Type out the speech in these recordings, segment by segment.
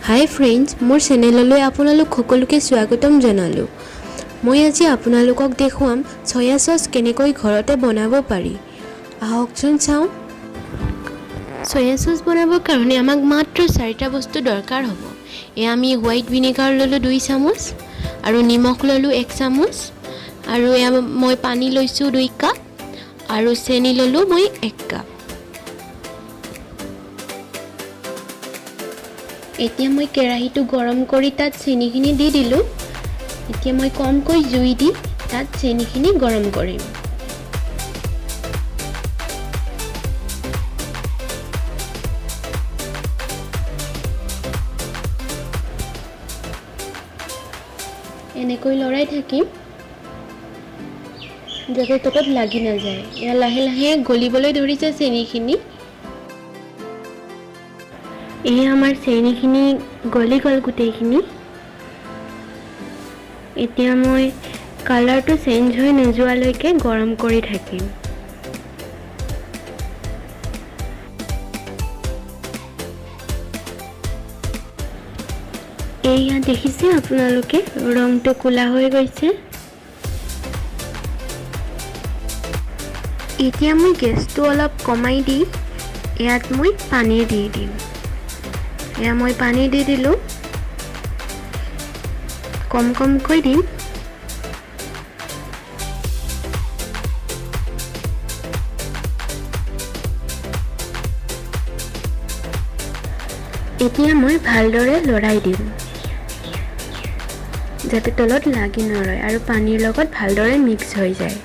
হাই friends, মোৰ চেনেললৈ আপোনালোক সকলোকে স্বাগতম জনালোঁ। মই আজি আপোনালোকক দেখুৱাম চয়া চচ কেনেকৈ ঘৰতে বনাব পাৰি। আহকচোন চাওঁ। চয়া চচ বনাবৰ কাৰণে আমাক মাত্ৰ চাৰিটা বস্তু দৰকাৰ হ'ব। এয়া আমি হোৱাইট ভিনেগাৰ ল'লোঁ 2 চামুচ আৰু নিমখ ল'লোঁ 1 চামুচ আৰু এয়া মই পানী লৈছোঁ 2 কাপ আৰু চেনি ল'লোঁ মই 1 কাপ। এতিয়া মই কেৰাহীটো গৰম কৰি তাত চেনিখিনি দি দিলোঁ। এতিয়া মই কমকৈ জুই দি তাত চেনিখিনি গৰম কৰিম। এনেকৈ লৰাই থাকিম যাতে তলত লাগি নাযায়। এয়া লাহে লাহে গলিবলৈ ধৰিছে চেনিখিনি। এয়া আমাৰ চেনিখিনি গলি গ'ল গোটেইখিনি। এতিয়া মই কালাৰটো চেঞ্জ হৈ নোযোৱালৈকে গৰম কৰি থাকিম। এইয়া দেখিছে আপোনালোকে, ৰংটো ক'লা হৈ গৈছে। এতিয়া মই গেছটো অলপ কমাই দি ইয়াত মই পানী দি দিম। এয়া মই পানী দি দিলোঁ, কম কমকৈ দিম। এতিয়া মই ভালদৰে লৰাই দিম যাতে তলত লাগি নৰয় আৰু পানীৰ লগত ভালদৰে মিক্স হৈ যায়।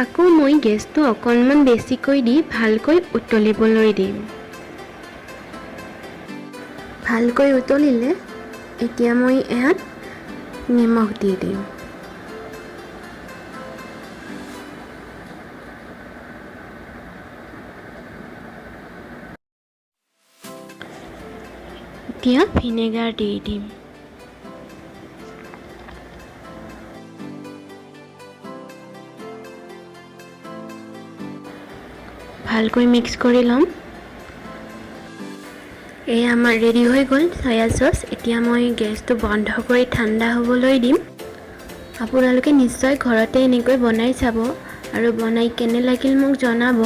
আকৌ মই গেছটো অকণমান বেছিকৈ দি ভালকৈ উতলিবলৈ দিম। ভালকৈ উতলিলে এতিয়া মই ইয়াত নিমখ দি দিম। এতিয়া ভিনেগাৰ দি দিম। ভালকৈ মিক্স কৰি ল'ম। এই আমাৰ ৰেডি হৈ গ'ল চয়া চচ। এতিয়া মই গেছটো বন্ধ কৰি ঠাণ্ডা হ'বলৈ দিম। আপোনালোকে নিশ্চয় ঘৰতে এনেকৈ বনাই চাব আৰু বনাই কেনে লাগিল মোক জনাব।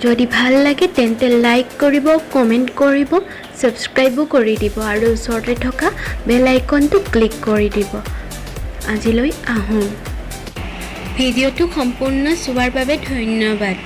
যদি ভাল লাগে তেন্তে লাইক কৰিব, কমেণ্ট কৰিব, ছাবস্ক্ৰাইবো কৰি দিব আৰু ওচৰতে থকা বেল আইকনটো ক্লিক কৰি দিব। আজিলৈ আহোঁ। ভিডিঅ'টো সম্পূৰ্ণ চোৱাৰ বাবে ধন্যবাদ।